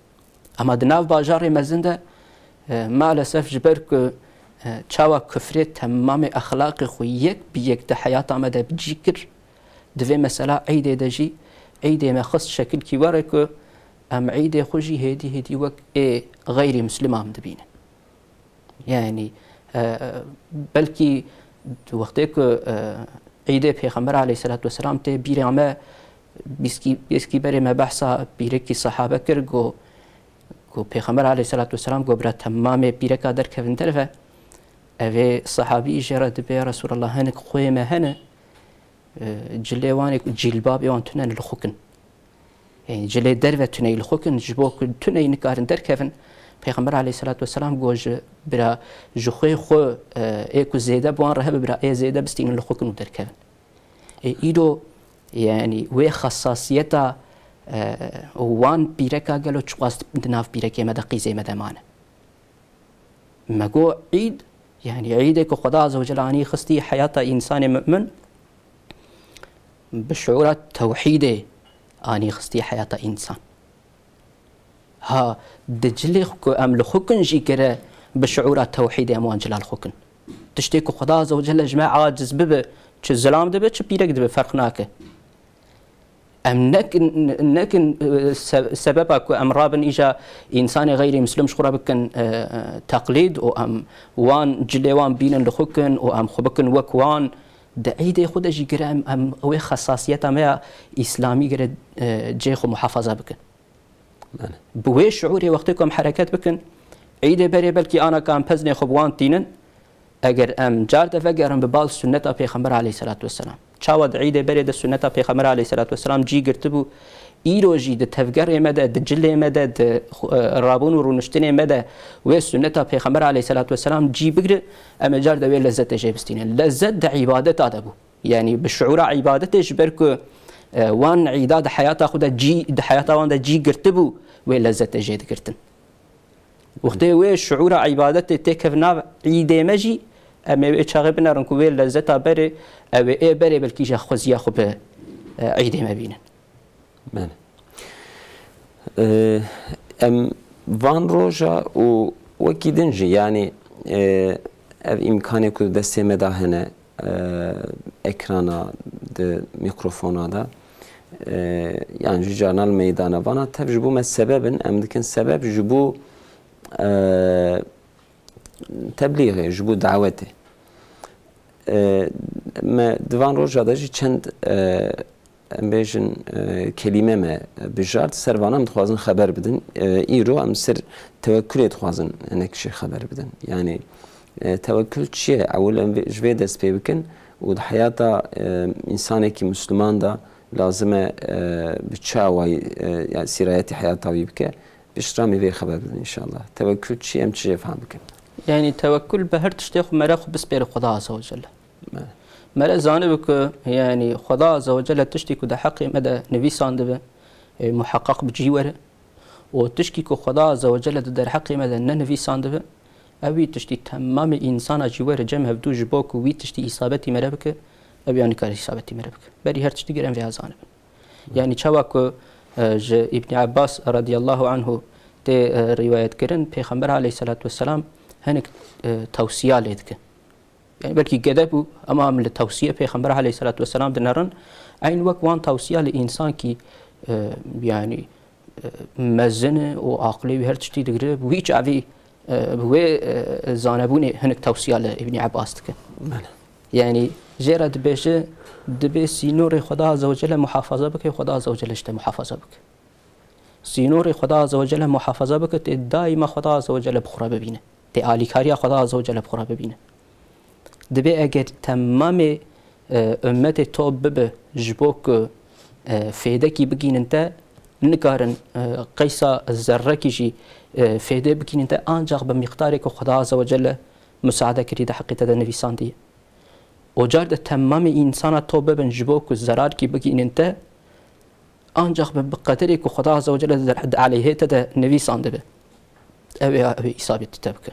Ama di nav bajarê mezin de, e, maalesef ji ber ku, e, çawa kufrê temamê exlaqê xwe yek bi yek di heyata me de bi cî kir, di vê mesela Eydê de jî Eydê me xist şekilkî were ku em Eydê xwe jî hêdî hêdî wek ê xeyrî misliman dibînin. Yanî, e, belkî wextê ku, e, Îdê Pêxember aleyhisselatu vesselam tê bîra me, bîskî, bîskî berê me behsa pîrekî sehabe kir, got, got Pêxember aleyhisselatu vesselam got, bira temamê pîreka derkevin derve, evê sehabî jê re dibê, ya Resulallah, hinek xwê me hene, e, cilê wan ê ku cîlbabê wan tune ne li xwe kin. Yanî cilê derve tune yî li xwe kin, ji bo ku tune yî nikarin derkevin. Pêxember aleyhisselatu vesselam got ji bira, ji xwê xwe, e, ê ku zêde bi wan re hebe, bira ê zêde bistînin li xwe kin û derkevin. Ê îro, yanî wê xesasiyeta, e, wan pîreka gelo çiqas di nav pîrekê me de, qîzê me de mane? Me got Îd, yanî Îdê ku Xweda Azze ve Celle anî xistî heyata însanê mu'min, bi şuûra tewhîdê anî xistî heyata însan. Ha, di cilê ku em li xwe kin jî gere bi şuûra tewhîdê em wan cila li xwe kin. Tiştê ku Xweda Azze ve Celle ji me aciz bibe, çi zilam dibe, çi pîrek dibe, ferq nake. Em nekin, nekin, e, se-, sebeba ku em rabin îja însanê xeyrî muslim ji xwe re bikin, e, e, teqlîd û em wan cilê wan bînin li xwe kin û em xwe bikin wek wan. Di Îdê xwe de jî gire em, em wê xesasiyeta me ya îslamî gire, e, cihê xwe muhafaza bikin. Belê. Bi wê şiûrê wextê ku em hereket bikin, Îdê berê belkî ana ka em pezinê xwe bi wan tînin, eger em car de vegerin bi bal sunneta Pêxember aleyhisselatu vesselam. Çawa di Îdê berê de sunneta Pêxember aleyhisselatu vesselam cî girtibû, îro jî di tevgerê me de, di cilê me de, di, e, rabûn û rûniştinê me de wê sunneta Pêxember aleyhisselatu vesselam cî bigire, em ê car de wê lezzetê jê bistînin. Lezzet di îbadeta de bû. Yanî bi şuûra îbadetê, ji ber ku, e, wan îda di heyata xwe de cî, di heyata wan de cî girtibû, wê lezzetê jê digirtin. Wextê wê şuûra îbadetê têkeve nav Îdê me jî, em ê wê çaxê binerin ku wê lezzeta berê, ew ê ê berê belkî jî xweziya xwe bi, e, Îdê me bînin. Belê. Ee, em van roja û wekî din jî, yanî, e, ev îmkanê ku destê me de hene, e, ekrana, di mikrofona de, e, yan jî carna li meydana, vana tev ji bo me sebeb in, em dikin sebeb ji bo, e, teblîxê, ji bo dawetê. E, me di van roja de jî çend, e, em bêjin, e, kelîme me bijart, ser vana em dixwazin xeber bidin. E, îro em ser tewekkulê dixwazin hinek jî xeber bidin. Yanî, e, tewekkul çi ye? Ewil em vê, ji vê dest pê bikin û di heyata, e, însanekî Misliman de lazim e, e, bi çi awayî, e, yani sîrayetî heyata wî bike. Piştre em ê vê xeber bidin înşallah. Tewekkul çi ye, em çi jê fehm bikin? Yanî tewekkul bi her tiştê xwe mere xwe bispêre Xweda Azze ve Celle. Evet. Mere zanibe ku, yanî, Xweda Azze ve Celle tiştî ku di heqê me de nivîsandibe, ê, muheqeq bi cî were. Û tişkî ku Xweda Azze ve Celle di derheqê me de nenivîsandibe, ew wî tiştî temamê însana jî were cem hevdû ji bo ku wî tiştî îsabetî mere bike, ew ya nikare îsabetî mere bike. Berî her tiştî gere em vêya zanibin. Yanî çawa ku, e, ji Îbnî Ebbas radiyallahu anhu tê, e, rîwayet kirin, Pêxember aleyhisselatu vesselam hinek, e, tewsiya lê dike. Yanî belkî gede bû, ema em li tewsiye Pêxember aleyhisselatu vesselam dinerin. Eyn wek wan tewsiya li însankî, e, yanî, e, mezin e û aqilê wî her tiştî digire, bi wî çavî, e, bi wê, e, zanebûnê hinek tewsiya li Îbnî Ebbas dike. Belê. Yanî jê re dibêje, dibê sînorê Xweda Azze ve Celle muhafaza bike, Xweda Azze ve Celle ji te muhafaza bike. Sînorê Xweda Azze ve Celle muhafaza bike, tê daîma Xweda Azze ve Celle bi xwe re bibîne. Tê alîkariya Xweda Azze ve Celle bi xwe re bibîne. Dibê eger temamê, e, ummetê top bibe ji bo ku, e, fêdekî bigînin te, nikarin, e, qeysa zerrekî jî, e, fêdê bigînin te, ancax bi mîqdarê ku Xweda Azze ve Celle musaade kirî de heqî te de nivîsandiye. Ocar de temamê însana top bibin ji bo ku zerarkî bigînin te, ancax bi, bi qederê ku Xweda Azze ve Celle di, di aleyhê te de nivîsandibe. Ew ê, ew ê îsabetî te bike.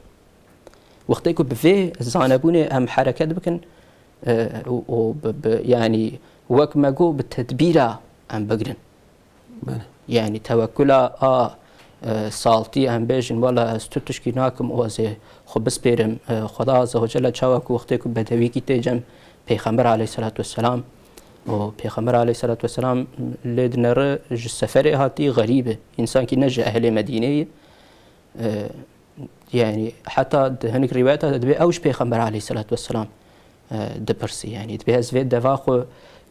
Wextê ku bi vê zanebûnê em hereket bikin, e, û, û bi, bi, yanî wek me got, bi tedbîra em bigrin. Bele. Yanî tewekula a, e, saltî em bêjin, wela ez tu tişkî nakim û ez ê xwe bispêrim, e, Xweda Azze ve Celle, çawa ku wextê ku bedewîkî tê cem Pêxember aleyhisselatu vesselam, û Pêxember aleyhisselatu vesselam lê dinere ji seferê hatî, xerîb e. Însankî ne ji ehlê Medîneyê. E, yanî heta di hinek rîwayeta de dibê ew ji Pêxember aleyhisselatu vesselam, e, dipirsî. Yanî dibê ez vê deva xwe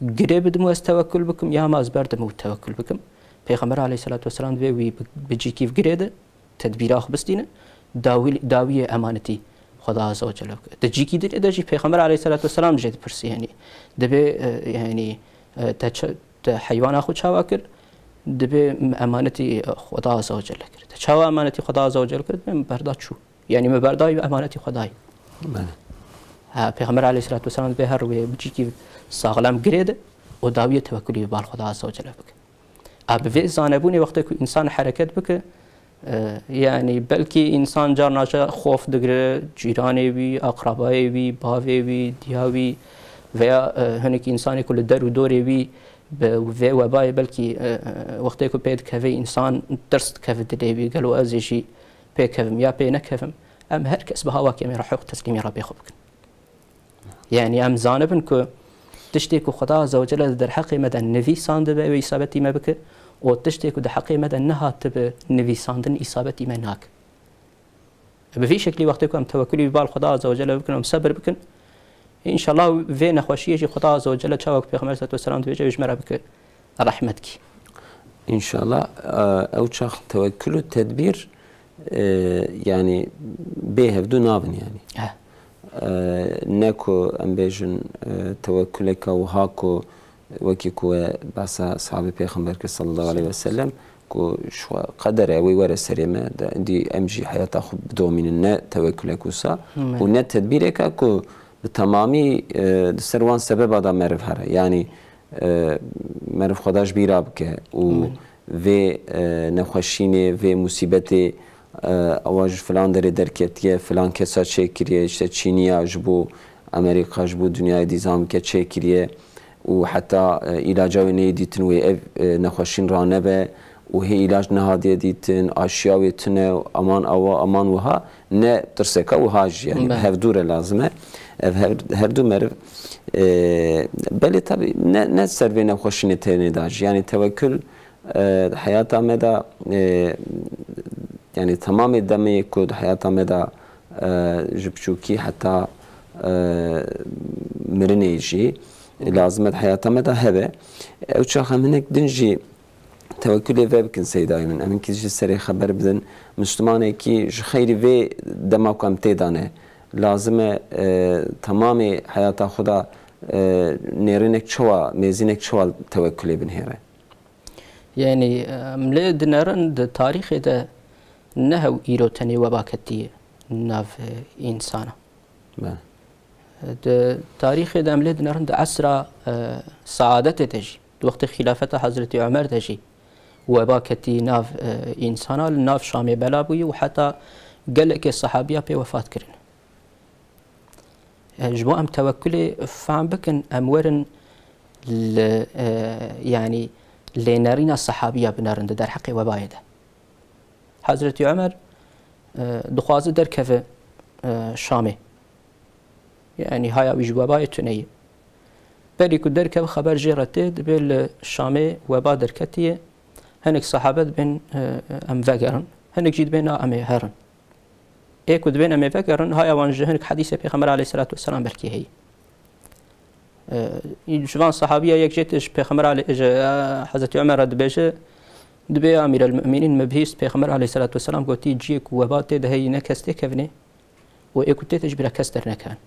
girê bidim û ez tewekul bikim, ya ma ez berdim û tewekul bikim. Pêxember aleyhisselatu vesselam dibê wî bi, bi cîkî girê de, tedbîra xwe bistîne, dawî, dawiyê emanetî Xweda Azze ve Celle bike. Di cîkî din de jî Pêxember aleyhisselatu vesselam jê dipirsî, yanî dibê, e, yanî, e, te çi, te heywana xwe çawa kir, dibê min emanetî, e, Xweda Azze ve Celle kir. Te çawa emanetî Xweda Azze ve Celle kir? Dibê min berda çû. Yanî min berdayî emanetî Xwedayî. Bele. Ha, Pêxember aleyhisselatu vesselam dibê her wê bi cîkî saxlem girê de û dawiyê tewekulî bi bal Xweda Azze ve Celle bike. A bi vê zanebûnê wextê ku însan hereket bike, e, yanî belkî însan carna jî xof digire, cîranê wî, aqrabayê wî, bavê wî, diya wî veya, e, hinek însanê ku li der û dorê wî bi vê webayê belkî, e, e, wextê ku pê dikeve însan tirs dikeve dilê wî, gelo ez ê jî pê kevim ya pê nekevim. Em her kes bi hawakê em ê re hewq teslîmî Rebbê xwe bikin. Yanî em zanibin ku tiştê ku Xweda Azze ve Celle di derheqê me de nivîsandibe, ew ê îsabetî me bike û tiştê ku di heqê me de nehatibe nivîsandin, îsabetî me nake. Bi vî şeklî wextê ku em tewekulî bi bal Xweda Azze ve Celle bikin û em sebir bikin, înşallah vê nexweşiyê jî Xweda Azze ve Celle çawa ku Pêxember aleyhisselatu vesselam dibêje, ew ji me re bike rehmetkî. Înşallah, e, ew çax tewekul û tedbîr, e, yanî bê hevdû nabin yanî. He. E, ne ku em bêjin, e, tewekuleka wiha ku wekî ku we behsa sahabê Pêxember kir sallallahu aleyhi ve sellem, ku ji xwe qeder e wê were serê me, de, dî em jî heyata xwe bidomînin, ne tewekulek wisa Hı. û ne tedbîreka ku bi temamî, e, di ser wan sebeba de meriv here. Yanî, e, meriv xwe da ji bîra bike û Hı. vê, e, nexweşînê, vê musîbetê, e, ewa ji filan derê derketiye, filan kesa çêkiriye, işte Çîniya ji bo Amerîka, ji bo dinyayê dîzan bike çêkiriye û heta, e, îlaca wê neyê dîtin wê ev, e, nexweşîn ranebe û hê îlac nehatiye dîtin, aşiya wê tune, aman awa, aman wiha, ne tirseka wiha jî, yanî Bele. hevdû re lazim e. Ev her, her du meriv, e, belê tabi ne, ne ser vê nexweşînê tenê da jî, yanî tewekul, e, heyata me de, e, yanî temamê demê ku di heyata me de, e, ji piçûkî heta, e, mirinê jî lazim e di heyata me de hebe. Ew çax em hinek din jî tewekulê vê bikin Seydayê min. Em hinkî ji serê xeber bidin. Mislimanekî ji xeyrî vê dema ku em tê de ne. Lazim e, e, temamê heyata xwe de, e, nêrînek çawa, mêzînek çawa tewekulê binihêre. Yanî, em lê dinerin di tarîxê de ne hew îro tenê weba ketiye nav, e, însana. Bele. Di tarîxê de em lê dinerin di esra, e, saadetê de jî, di wextê xîlafeta Hezretî Omer de jî weba ketî nav, e, însana, li nav Şamê bela bûye û heta gelekê sehabiya pê wefat kirin. E, ji bo em tewekulê fehm bikin, em werin li, e, yanî lênerîna sehabiya binerin di derheqê webayê de. Hezretî Omer, e, dixwaze derkeve, e, Şamê. Yanî haya wî ji webayê tune ye. Berî ku derkeve xeber jê re tê, dibê li Şamê weba derketiye. Hinek sehabe dibên, e, em vegerin. Hinek jî dibên na em ê herin. Ê ku dibên em ê vegerin, haya wan ji hinek hedîsê Pêxember aleyhisselatu vesselam belkî heye. E, ji van sehabiya yek jê tê ji Pêxember alê-, ji, e, Hezretî Omer re dibêje, dibê ya Emîrelmumînîn, min bihîst Pêxember aleyhisselatu vesselam gotî, ciyê ku weba tê de heyî ne kes têkevnê, û ê ku tê de ji bîra kes dernekevin.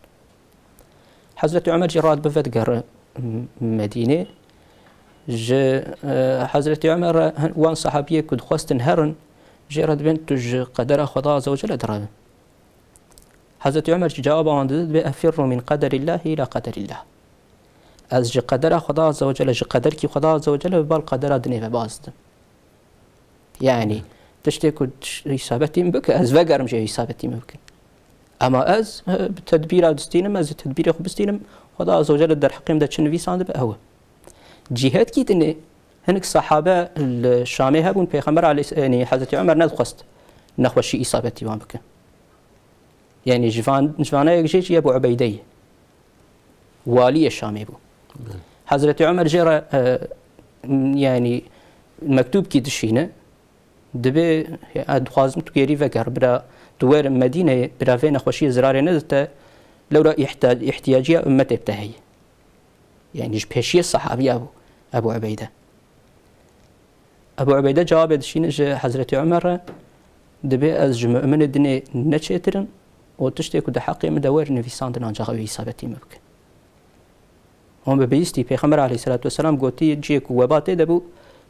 Hezretî Omer jî radibe vedigere M-, Medînê. Ji, e, Hezretî Omer re hin-, wan sehabiyê ku dixwestin herin, jê re dibên tu ji qedera Xweda Azze ve Celle direvin. Hezretî Omer jî cewaba wan dide, dibê, "Efirru min qederillahî ila qederillah." Ez ji qedera Xweda Azze ve Celle, ji qederkî Xweda Azze ve Celle bi bal qedera dinê ve baz didim. Yani, tiştê ku tiş-, îsabetî min bike, ez vegerim jê îsabetî min bikin. Ama ez, e, bi tedbîra distînim, ez ê tedbîrê xwe bistînim, Xweda Azze ve Celle derheqê min de çi nivîsandibe, ew e. Cîhetkî dinê, hinek sahabe li Şamê hebûn, Pêxember aleyhis-, yani, Hezretî Omer nedixwest nexweşî îsabetî wan bike. Yani, ji van, ji vana yek jê jî Ebu Ubeyde ye. Waliyê Şamê bû. Belê. Hezretî Omer jê re, e, m-, yani, mektûbkî dişîne, dibê, "Ez dixwazim tu gêrî veger, bira tu werin Medîneyê, bira vê nexweşiyê zirarê nede te, lewra îhta-, îhtiyaciya ummetê bi te heye." Yani, ji pêşiyê sahabiya bû Ebu Ubeyde. Ebu Ubeyde cewabê dişîne ji Hezretî Omer re, dibê, "Ez ji mu'minê dinê ne çêtir im û tiştê ku di heqê min de wer nivîsandin, ancax ew ê îsabetî min bikin." Hûn bi bihîstî, Pêxember aleyhisselatu vesselam gotî, "Cihê ku weba tê de bû,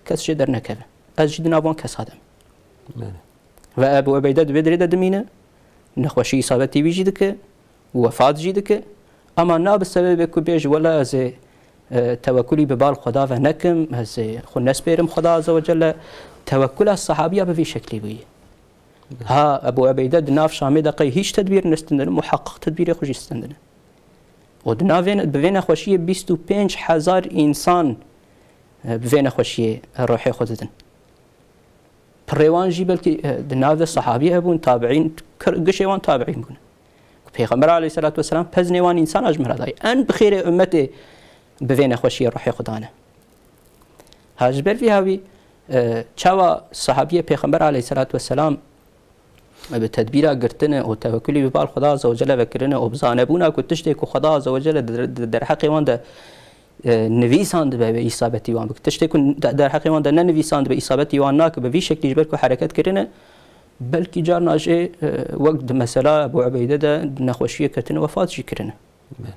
kes jê dernekeve. Ez jî di nav wan kesa de me." Belê. Ve Ebu Ubeyde di vê dirê de dimîne, nexweşî îsabetî wî jî dike, wefat jî dike. Ama na bi sebebê ku bêje, "Wela ez ê, e, tewekulî bi bal Xweda ve nekim, ez ê xwe nespêrim Xweda Azze ve Celle." Tewekula sahabiya bi vî şeklî bûye. Ha, Ebu Ubeyde di nav Şamê de qey hîç tedbîr nestindine, muheqqiq tedbîrê xwe jî stendine. Û di nav vê, bi vê nexweşiyê bîst û pênc hezar însan, e, bi vê nexweşiyê ruhê xwe didin. Pirê wan jî belkî, e, di nav de sahabî hebûn, tabiîn, kir-, gişê wan tabiîn bûn. Ku Pêxember aleyhisselatu vesselam peznê wan însana ji min re dayî. En bi xêrê ummetê bi vê nexweşiyê ruhê xwe dane. Ha, ji ber vî hawî, e, çawa sahabiyê Pêxember aleyhisselatu vesselam bi tedbîra girtine û tewekulî bi bal Xweda Azze ve Celle ve kirine û bi zanebûna ku tiştê ku Xweda Azze ve Celle di, di derheqê wan de, e, nivîsandibe, wê îsabetî wan bike. Tiştê ku de-, derheqê wan de nenivîsandibe, îsabetî wan nake, bi vî şeklî ji ber ku hereket kirine, belkî carna jê, e, wek di mesela Ebu Ubeyde de nexweşiyê ketine wefat jî kirine. Belê.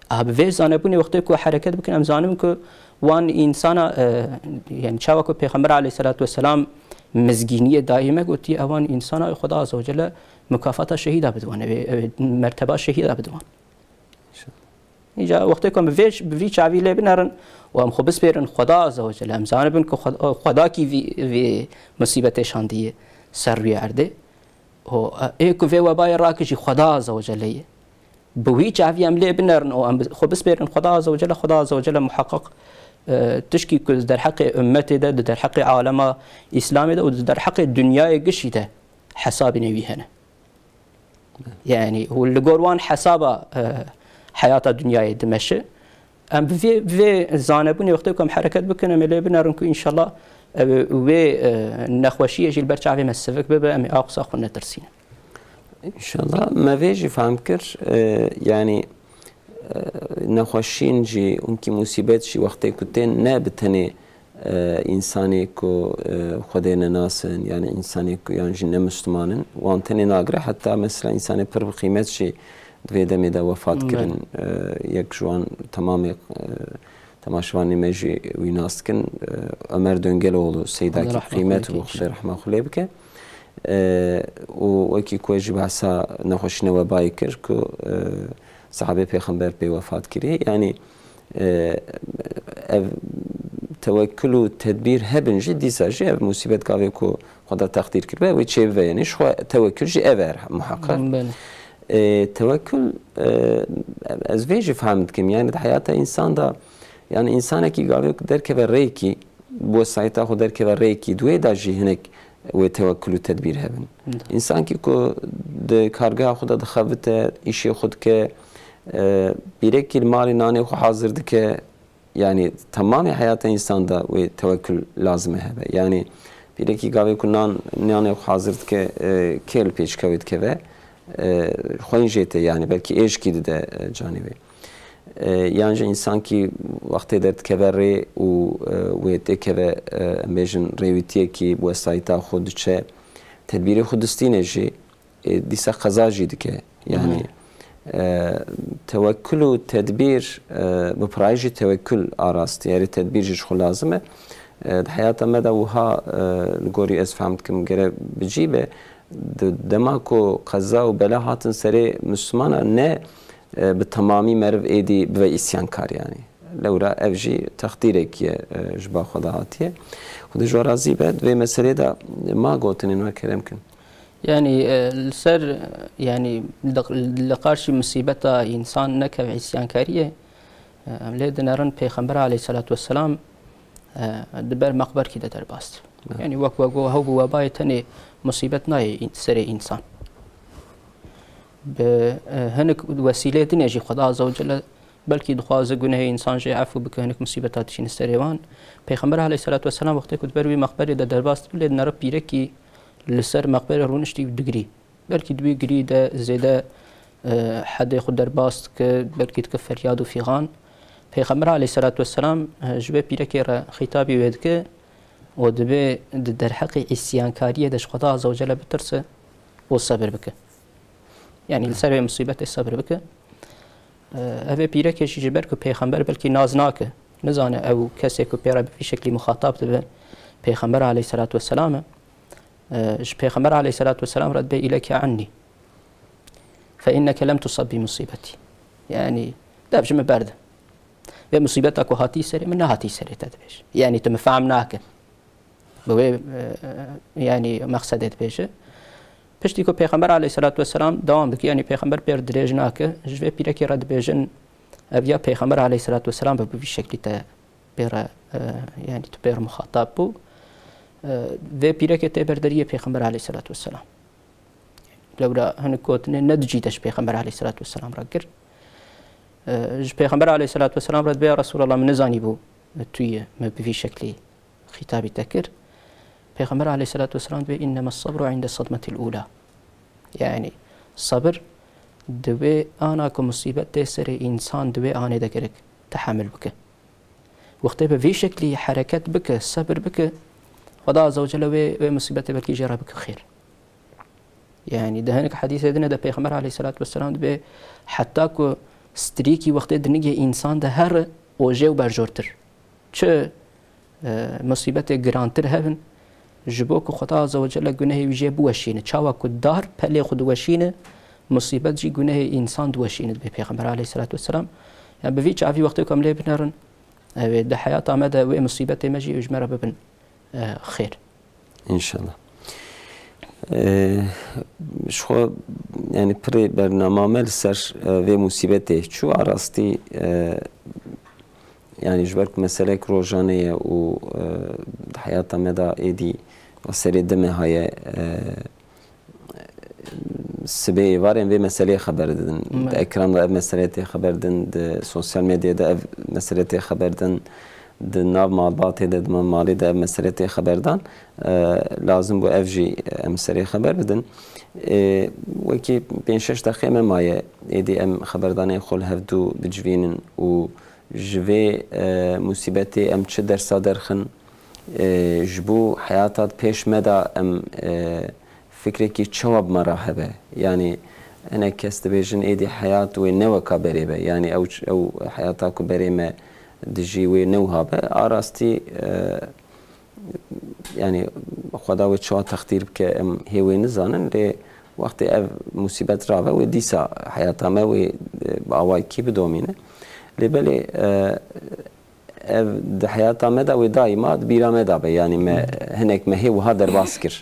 A, bi vê zanebûnê wextê ku hereket bikin, em zanin ku wan însana, e, yani çawa ku Pêxember aleyhisselatu vesselam mizgîniyê daîme gotî, ewan însana Xweda Azze ve Celle mukafata şehîda bidwan, ew ê, ew ê merteba şehîda bidwan. Înca wextê ku em bi vê, bi vî çavî lê binerin û em xwe bispêrin Xweda Azze ve Celle, em zanibin ku Xwe-, Xwedakî vî, vî musîbetê şandiye ser rûyê erdê. Û, e, ê ku vê webayê rake jî Xweda Azze ve Celle ye. Bi wî çavî em lê binerin û em bi-, xwe bispêrin Xweda Azze ve Celle, Xweda Azze ve Celle muheqeq, e, tişkî ku di derheqê ummetê de, di derheqê alema Îslamê de û di derheqê dinyayê gişî de hesabê nê wî hene. Yani, û li gor wan hesaba, e, heyata dinyayê dimeşe. Em bi vê, bi vê zanebûnê wextê ku em hereket bikin, em ê lê binerin ku înşallah, e, wê, e, nexweşiyê jî li ber çavê me sivik bibe, em ê a qisa xwe netirsînin. Înşallah. Me vê jî fehm kir, e, yani, e, nexweşîn jî, hinkî musîbet jî wextê ku tên ne bi tenê e, însanê ku, e, Xwedê nenasin, yani însanê ku yan jî ne Misliman in, wan tenê nagire, heta mesela însanê pir bi qîmet jî di vê demê de wefat Belê. kirin. E, yek ji wan temamê, e, temaşevanê me jî wî nas dikin. E, Ömer Döngeloğlu, Seydakî Xwedê rehma qîmet xwe bû, lê bike Xwedê inşallah. rehma xwe lê bike. E, û wekî ku jî behsa nexweşîna webayê kir ku, e, sahabê Pêxember pê wefat kirî. Yani, e, ev tewekkul û tedbîr hebin jî, dîsa jî ev musîbet gavê ku Xweda teqdîr kiribe, wê çêbibe, yani ji xwe tewekkul jî ev e muheqeq. Belê. E, tewekkul, e, ez vê jî fehm dikim, yani di heyata însan de, yani însanekî gavê ku derkeve rêkî, bi wesayîta xwe derkeve rêkî, di wê de jî hinek wê tewekkul û tedbîr hebin. Însankî ku di kargeha xwe de dixebite, îşê xwe dike, e, pîrekî li malê nanê xwe hazir dike, yani temamê heyata însan de wê tewekkul lazim e hebe. Yani pîrekî gavê ku nan, nanê xwe hazir dike, e, kê li pêçika wê dikeve, e, xweyîn jê tê, yani belkî êşkî dide, e, canê wê. E, yan jî însankî wextê derdikeve rê û, e, wê têkeve, e, em bêjin rêwîtiyekî bi wesayîta xwe diçe, tedbîrê xwe distîne jî, e, dîsa qeza jî dike. Yani, e, tewekkul û tedbîr, e, bi pirayî jî tewekkul a rastî, erê tedbîr jî ji xwe lazim e. E, di heyata me de wiha, e, li gorî ez fehm dikim, gere bi cî be, di dema ku qeza û bela hatin serê Mislimana ne, e, bi temamî meriv êdî bive îsyankar yani. Lewra ev jî teqdîrekî ye, e, ji ba Xweda hatiye. Xwedê ji we razî be. Di vê meselê de ma gotinên we kerem kin. Yani, e, li ser, yani, li, li qarşî musîbeta însan nekeve îsyankariyê, e, em lê dinerin Pêxember aleyhissalatu vesselam, e, di ber meqberkî de derbas. Evet. Yani, wek we got, hew bi webayê tenê musîbet nayê în-, serê însan. Bi, e, hinek wesîlê dinê jî Xweda Azze ve Celle belkî dixwaze gunehê însan jê efû bike, hinek musîbeta dişîne serê wan. Pêxember aleyhissalatu vesselam wextê ku di ber wî meqberê de derbas dibe, lê dinere pîrekî li ser meqberê rûniştî û digirî. Belkî di wî girî de zêde, e, hedê xwe derbas dike, belkî dike feryad û fîxan. Pêxember aleyhissalatu vesselam, e, ji vê pîrekê re xîtabî wê dike û dibê di derheqê îsyankariyê de ji Xweda Azze ve Celle bitirse û sebir bike. Yani li ser vê musîbetê sebir bike. E, ev ê pîrekê jî ji ber ku pêxember belkî nas nake, nizane ew kesê ku pê re bi vî şeklî muxatab dibe, pêxember aleyhissalatu vesselam e. E, ji pêxember aleyhissalatu vesselam re dibê îleke annî. Fe inneke lem tusab bi musîbetî. Yani, dev ji min berde. Vê musîbeta ku hatî serê min nehatî serê te dibêje. Yani, tu min fehm nake. Bi wê, e, e, yani, mexsedê dibêje. Piştî ku pêxember aleyhissalatu vesselam dewam dike, yani, pêxember pêr dirêj nake, ji vê pîrekê re dibêjin, ev ya pêxember aleyhissalatu vesselam bi, bi vî şeklî te pê re, e, yani, tu pê re muxatab bû. E, vê pîrekê tê ber deriyê pêxember aleyhissalatu vesselam. Lewra hinek gotinê ne di cî de ji Pêxember aleyhissalatu vesselam re kir. E, ji Pêxember aleyhissalatu vesselam re dibê, "Ya Resulallah, min nizanîbû tu yî, min bi vî şeklî xîtabî te kir." Pêxember aleyhissalatu vesselam dibê, "İnnemes sabru inde sadmetil ula." Yani, sabir di wê ana ku musîbet tê serê însan di wê anê de gerek tehemil bike. Wextê bi vî şeklî hereket bike, sebir bike, Xweda Azze ve Celle wê, wê musîbetê belkî jê re bike xêr. Yani, di hinek hedîsê din de Pêxember aleyhissalatu vesselam dibê, heta ku strîkî wextê di nigê însan de here, ojê û berjortir. Çi, e, musîbetê girantir hebin, ji bo ku Xweda Azze ve Celle gunehê wî jê biweşîne. Çawa ku dar pelê xwe diweşîne, musîbet jî gunehê însan diweşîne, dibê Pêxember aleyhissalatu vesselam. Yani, bi vî çavî wextê ku em lê binerin, ew ê di heyata me de wê musîbetê me jî ji me re bibin, e, xêr. İnşallah. Ee, ji xwe, yani, pirê bernama me li ser, e, vê musîbetê çû. A rastî, e, yani, ji ber ku meselek rojane ye û, e, di heyata me de êdî serê dime haye, e, sibê êvarên vê meseleyê xeber didin. Me- Di ekran de ev mesele tê xeber din, di sosyal medyayê de ev mesele tê xeber din, di nav malbatê de, di malê de ev mesele tê xeberdan. E, lazim bû ev jî em serê xeber bidin. E, wekî pênc şeş deqê me maye, êdî em xeberdanên xwe li hevdû bicivînin û ji vê, e, musîbetê em çi dersa derxin, e, ji bo heyata di pêş me de em, e, fikrekî çawa bi me re hebe? Yanî hinek kes dibêjin êdî heyat wê ne weka berê be. Yanî ew, ew heyata ku berê me dijî wê ne wiha be. A rastî, e, yanî Xweda wê çawa textîr bike, em hê wê nizanin. Lê wextê ev musîbet rabe, wê dîsa heyata me wê, e, bi awayekî bidomîne. Lê belê, e, ev di heyata me de wê daîma di bîra me de be. Yanî me, hinek me hê wiha derbas kir.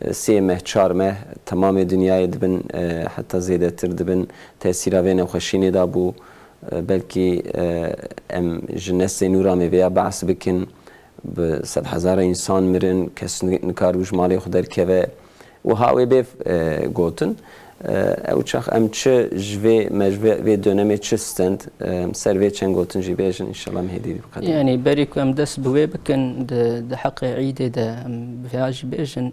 Sê meh, çar meh, temamê dinyayê dibin, e, heta zêdetir dibin tesîra vê nexweşînê de bû. E, belkî, e, em ji neslê nû re em ê vêya behs bikin. Bi sedhezara însan mirin, kes ni-, nikaribû ji malê xwe derkeve. Wiha wê bê, e, gotin. E, ew çax em çi ji vê, me ji vê, vê dönemê çi stend, e, ser vê çend gotin jî bêjin, înşallah em hêdî biqedin. Yani, berî ku em dest bi wê bikin, di, di heqê îdê de em vêya jî bêjin,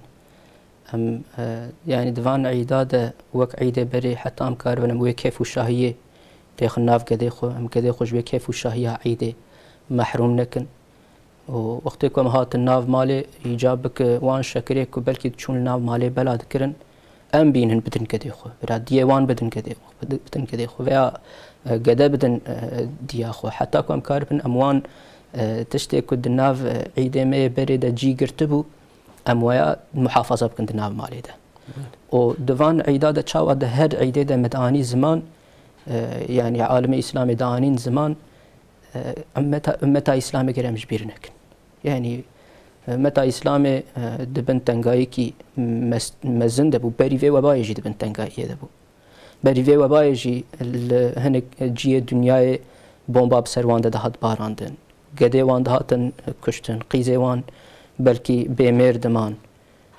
em, e, yani, di van îda de wek îdê berê heta em karibin em wê kêf û şahiyê têxin nav gedê xwe, em gedê xwe ji wê kêf û şahiya îdê mehrûm nekin. Û wextê ku em hatin nav malê, îcab bike wan şekirê ku belkî diçûn li nav malê bela dikirin, em bînin bidin gedê xwe, bira diyê wan bidin gedê xwe, bidin gedê xwe, veya, e, gede bidin, e, diya xwe. Heta ku em karibin em wan, e, tiştê ku di nav, e, îdê me yê berê de cî girtibû, em waya muhafaza bikin di nav malê de. Û di van îda de çawa di her îdê de me dianî ziman, e, yanî alimê Îslamê dianîn ziman, e, ummeta, ummeta Îslamê gere em ji bîr nekin. Yanî, e, ummeta Îslamê, e, di bin tengayekî mes-, mezin de bû, berî vê webayê jî di bin tengayiyê de bû. Berî vê webayê jî li hinek cihê dinyayê bomba bi ser wan de dihat barandin. Gedê wan dihatin kuştin, qîzê wan belkî bêmêr diman.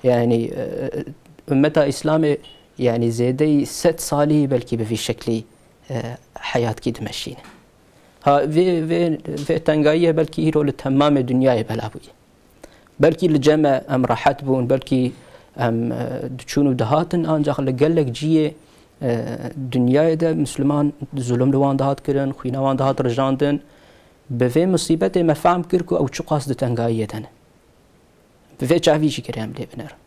Yanî, e, ummeta Îslamê, yanî zêdeyî sed salî belkî bi vî şeklî, e, heyatkî dimeşîne. Ha, vê, vê, vê tengayiyê belkî îro li temamê dinyayê bela bûye. Belkî li cem me em rehet bûn, belkî em, e, diçûn û dihatin, ancax li gelek cihê, e, dinyayê de Misliman zulm li wan dihat kirin, xwîna wan dihat rijandin. Bi vê misîbetê me fehm kir ku ew çiqas di tengayiyê de ne. Bi vê çavî jî gere em lê binerin.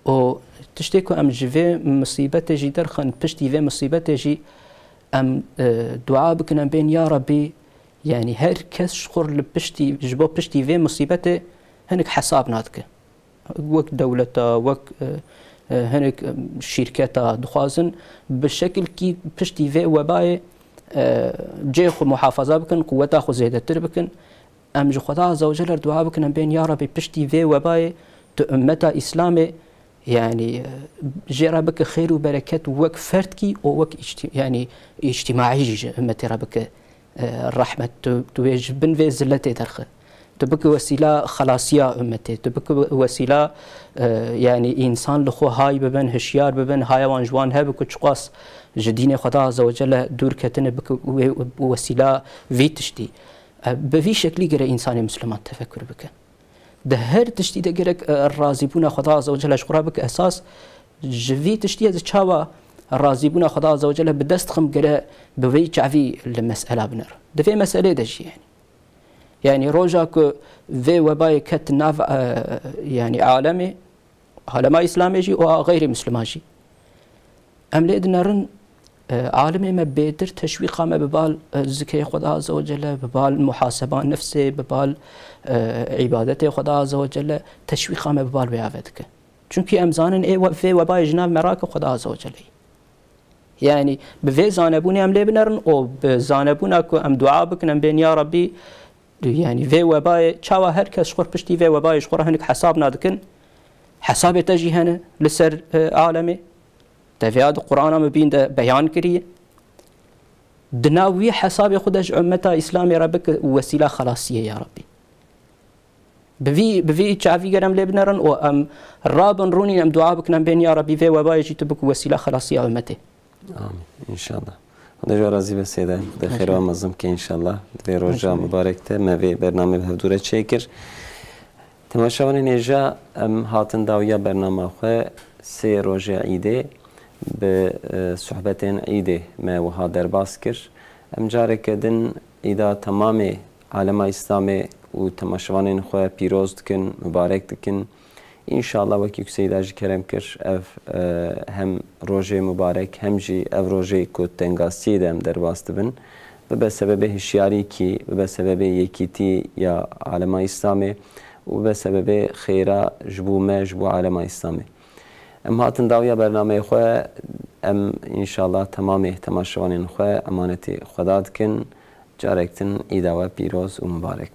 Û tiştê ku em ji vê misîbetê jî derxin, piştî vê misîbetê jî em, e, dua bikin, em bên, ya Rabbî, yanî her kes ji xwe li piştî, ji bo piştî vê misîbetê hinek hesab nadike. Wek dewleta, wek, e, e, hinek, e, şîrketa dixwazin bi şekilkî piştî vê webayê, e, cihê xwe muhafaza bikin, quweta xwe zêdetir bikin. Em ji Xweda Azze ve Celle re dua bikin, em bên, ya Rabbî, piştî vê webayê tu ummeta Îslamê, yanî, e, jê re bike xêr û bereket wek ferdkî û wek îçtî-, yanî îçtîmaî jî ji ummetê re bike, e, rehmet. Tu, tu wê ji bin vê ziletê derxe. Tu bike wesîla xelasiya ummetê. Tu bike wesîla, e, yanî însan li xwe hay bibin, hişyar bibin, haya wan ji wan hebe ku çiqas ji dînê Xweda Azze ve Celle dûr ketine, bike wê wesîla vî tiştî. E, bi vî şeklî gere însanê Misliman tefekur bike. Di her tiştî de gerek, e, razîbûna Xweda Azze ve Celle ji xwe re bike esas. Ji vî tiştiyê de çawa razîbûna Xweda Azze ve Celle bi dest xim gere bi vê çavî li mesela binêr. Di vê meselê de jî yanî. Yanî roja ku vê webayê ket nav, e, yanî alemê, alema Îslamê jî û a xeyrî Misliman jî. Em lê dinerin, e, alimê me bêtir teşwîqa me bi bal, e, zikrê Xweda Azze ve Celle, bi bal muhaseba nefsê, bi bal, e, îbadetê Xweda Azze ve Celle, teşwîqa me bi bal wê ave dike. Çunkî em zanin ê we-, vê webayê ji nav me rake Xweda Azze ve Celle. Yanî bi vê zanebûnê em lê binerin û bi zanebûna ku em dua bikin, em bên, ya Rabbî, yanî vê webayê, çawa her kes ji xwe piştî vê webayê ji xwe re hinek hesab nadikin, hesabê te jî hene li ser, e, alemê. Te vêya di Qur'ana Mubîn de beyan kiriye. Di nav wî hesabê xwe de ji ummeta Îslamê re bike wesîla xelasiyê, ya Rabbî. Bi vî, bi vî çavî ger em lê binerin û em rabin rûnîn, em dua bikin, em bên, ya Rabbî, vê webayê jî tu bike wesîla xelasiya ummetê. Amîn. Înşallah. Xwedê ji we razî be Seyda. Xwedê xêra we mezin bike înşallah. Di vê roja Înşallah. Mubarek de me vê bernamê bi hevdû re çêkir. Temaşevanên hêja, em hatin dawiya bernama xwe sê rojê îdê bi, e, sohbetên îdê me wiha derbas kir. Em careke din îda temamê alema Îslamê û temaşevanên xwe pîroz dikin, mubarek dikin. Înşallah wekî ku Seyda jî kerem kir, ev, e, hem rojê mubarek, hem jî ev rojê ku tengasiyê de em derbas dibin, bibe sebebê hişyarîkî, bibe sebebê yekîtî ya alema Îslamê û bibe sebebê xêra ji bo me, ji bo alema Îslamê. Em hatin dawiya bernameyê xwe, em înşallah temamê temaşevanên xwe emanetê Xweda dikin. Carek din îda we pîroz û mubarek.